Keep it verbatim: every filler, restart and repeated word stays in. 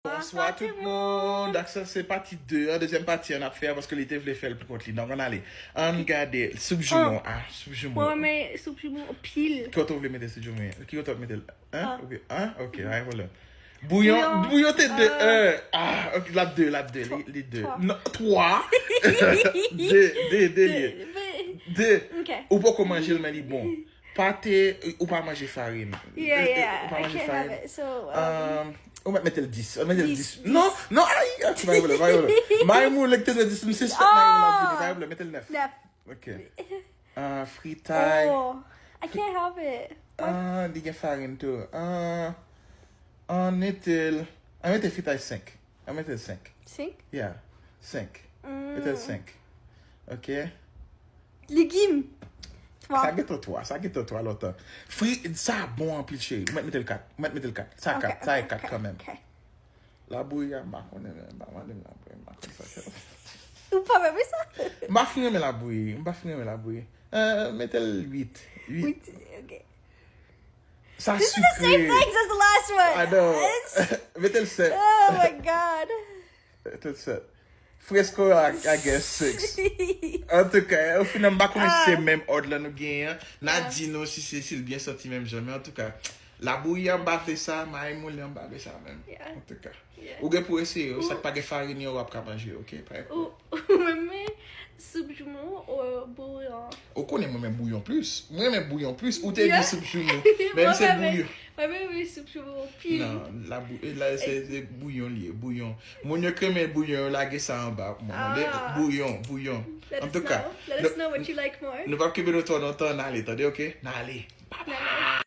Bonswa tout moun. Dak sa se pati de an. Dezyèm pati an ap fè a paske li te vle fè l pou kont li. Donk ann ale. Ann gade soup joumou. Ah, soup joumou. Mwen renmen soup joumou anpil. Ki kote w vle mete soup joumou? Ki kote w ap mete l? Hein? Oubyen, hein? Ok, pa gen pwoblèm. Bouyon, bouyon te de. Ah, ok, l ap de, l ap de, li, li de. Non, twa. De, de, de li ye. De. Ou poko manje l, men li bon. Pate, ou pa manje farin. Yeah, yeah, I can't have it. So, um, ou mèt mete l dis. Ou mèt mete l dis. Non, non, ay, ay, pa gen pwoblèm, pa gen pwoblèm. Maimoun, lè k te di dis, m sispèk Maimoun ap vini, pa gen pwoblèm, mete l nèf. Nèf. Ok. Ah, fritay. Oh, I can't have it. Ah, li gen farin tou. Ah, an mete l, an mete fritay senk. An mete l senk. Senk? Yeah, senk. Mete l senk. Ok. Legim. Twa. Sa gentan twa, sa gentan twa lontan. Fri, sa bon anpil, cheri. Ou mèt mete l kat. Ou mèt mete l kat. Sa kat, sa e kat kanmenm. Ok. Labouyi a, m pa konnen, men m pa mande m labouyi, m pa konn sa k ap. Ou pa renmen sa? M pa fin renmen labouyi, m pa fin renmen labouyi. Euh, mete l uit. Uit. Uit, ok. Sa sikre. This is the same thing as the last one. I know. Mete l sèt. Oh my God. Mete l sèt. Fresco, I, I guess six. Antouka, o final, m pa konnen si se menm òd lan nou genyen an. N a di nou si se, si l byen soti menm jan, men antouka, labouyi an m pa vle sa, mayi moulen an m pa vle sa menm. Antouka. Ou gen pou eseye yo, sa k pa gen farin yo, w ap ka manje yo, ok? Pa gen pwoblèm. Ou renmen soup joumou ou bouyon? Ou konnen mwen renmen bouyon plis. Mwen renmen bouyon plis. Ou te di soup joumou. Men se bouyon. Mwen renmen soup joumou anpil. Non, la, bou- la se, se bouyon li ye, bouyon. Moun yo k renmen bouyon, yo lage sa anba pou mwen. Bouyon, bouyon. Antouka, nou p ap kenbe nou twò lontan, n ale, tande, ok? N ale. Bye bye.